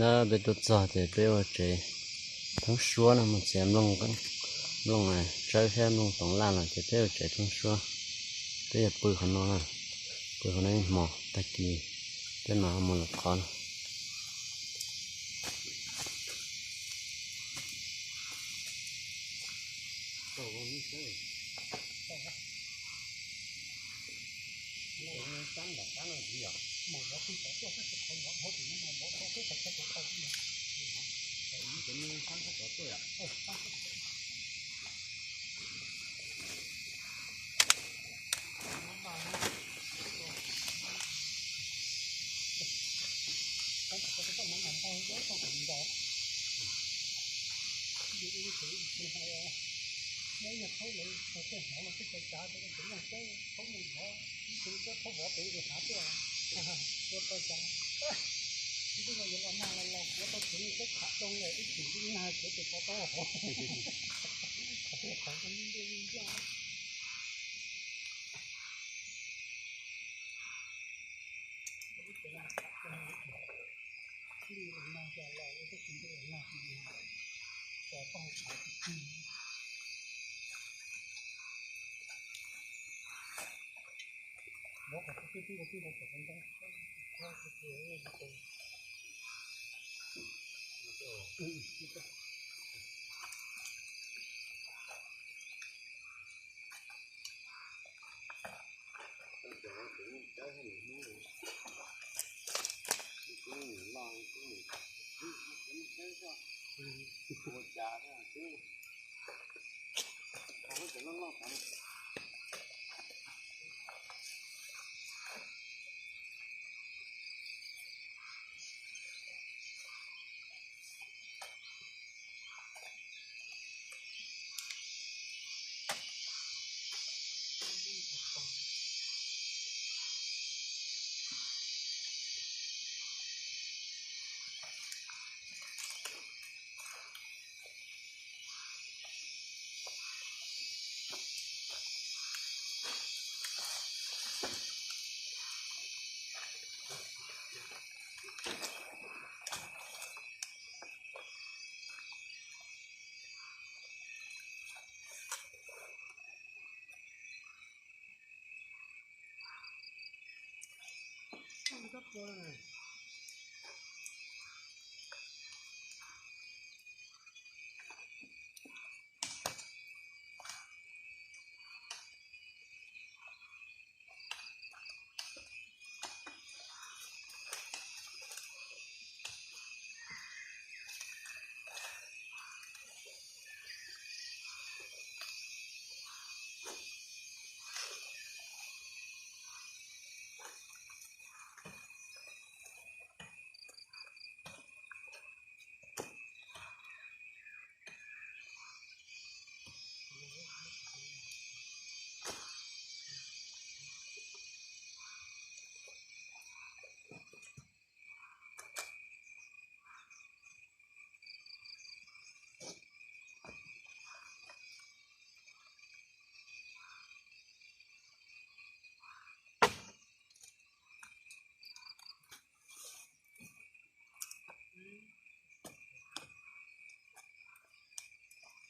Nab peb tuaj txog ces peb ua tsev thoob suab no, mus txiav nplooj, nplooj tsawb thiab nplooj toov laj los ces peb ua tsev thoob suab. Peb yuav pw qhov no na, pw qhov no ib hmos, tag kis peb mam mus lawm qhov no.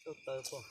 Tau taw pom.